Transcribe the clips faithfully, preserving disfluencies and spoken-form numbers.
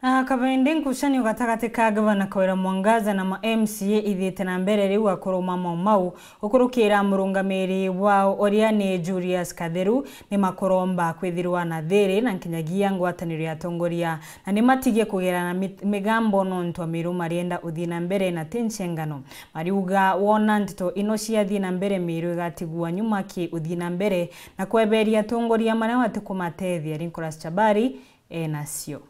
Na kabende nkucanio gatagati ka Gavana Kawira Mwangaza na ma M C A ithiite na mbere riu akuruma Mau Mau gukurukira murungamiri wao uria ni Julius Katheru, ni makuromba kwithirwa na thiri na nkinyagia ngwataniro ya atongoria, na ni matigie kugerana mit-, migambo nontu Amiru marienda uthii na mbere na ti ncengano. Mariuga wona nteto ino ciathii na mbere, Miru igatigua nyuma ki uthii na mbere na kweberia atongoria maria matikumatethia. Nicholas Chabari e nacio.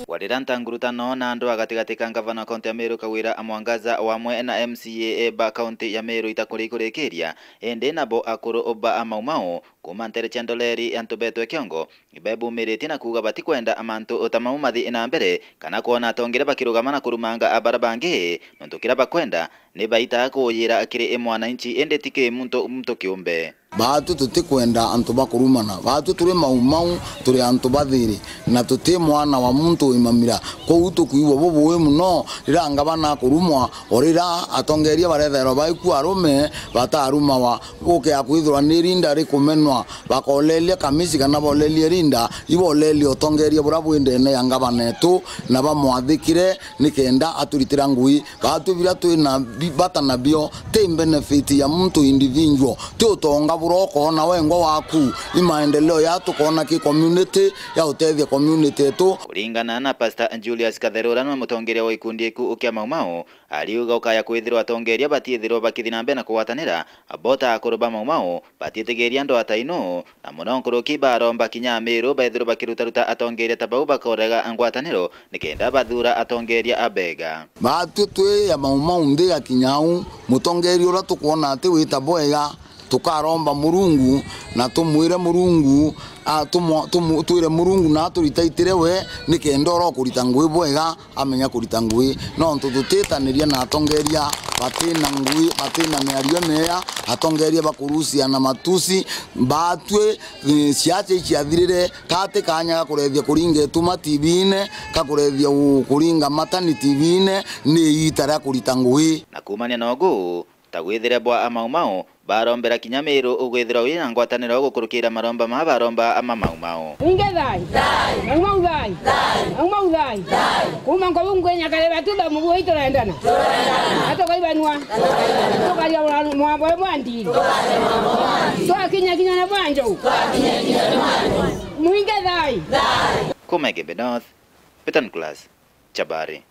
Warira ntangurutano na andu a gatigati ka ngavana wa kaunti ya Meru Kawira Mwangaza wamwe na M C A ba kaunti ya Meru itakuri kurikiria, indi nabo akuru ba Mau Mau kuma ntere cia Ndoleri antu betwe kiongo, ibebumiritie na kuuga batikwenda mantu ta mau mathi na mbere, kana kwona atongeria bakirugama na kurumanga bara bangi, nontu kiria bakwenda ni baita kuuyira kiri mwananchi, indi ti kiri muntu, muntu kiumbe. Baatwi tutikwenda antu bakurumana. Baatwi turi Mau Mau, turi antu bathiri, na tuti mwana wa muntu wi mamira. Kwou tukwigua bubui mono riria ngavana akurumwa, o riria atongeria barethairwa baiku arume batarumawa. Guke akwithirwa ni rinda rikumenwa, bakoleria kamisi kana bolerie rinda, ibolerie utongeria buria bwi ndene ya ngavana etu, na bamwathikire nikenda aturitira ngui. Baatwi biria twina bi-, bata nabio ti benefit ya muntu individual, ti utonga buria ukoona wengwa waku, i maendeleo ya tukoona ki community, ya utethia community etu. Kuringana na Pastor Julius Katheru, uria niwe mutongeria wa gikundi giku kia Mau Mau, ariuga ukaya kwithirwa atongeria batiithirwa bakithi na mbere na kugwatanira, bo ta akuru ba Mau Mau batiitigiria ndwata ino, na mono nkuruki baromba kinya Amiru bethirwe bakirutaruta atongeria ta bau bakorega ngwataniro nikenda bathuura atongeria abega. Baatwi twi ya Mau Mau nthi ya kinya au, mutongeria uria tukwona ati wita bwega, tukaromba Murungu na tumwire Murungu, a, tumu-, tumu-, twire Murungu na aturitaitire we nikenda uria ukurita ngui bwega amenya kurita ngui, nontu tutitaniria na atongeria batina ngui, batina miario imeya, atongeria bakurucia na matusi. Baatwi, eh, ciaca iciathirire, kati kanya ga kurethia kuringa ituma T V-ine, ka kurethia u-, kuringa matani T V-ine, ni iita ria kurita ngui. Na kuumania na ugu, ta gwithire bwa Mau Mau, barombera kinya Miru ugwithirwa wina ngwataniro gukurukira maromba maa baromba ama Mau Mau. Inge thai. Mau Mau thai. Mau Mau thai. Kuma nkobu ngwenya kare batu ba mubu iturendana. Atukaibanwa. Tukaria mwambo mwa ndiri. Twakinya kinya na bwanjo. Mwinge thai. Kuma Igembe North, Peter Nicholas, Chabari.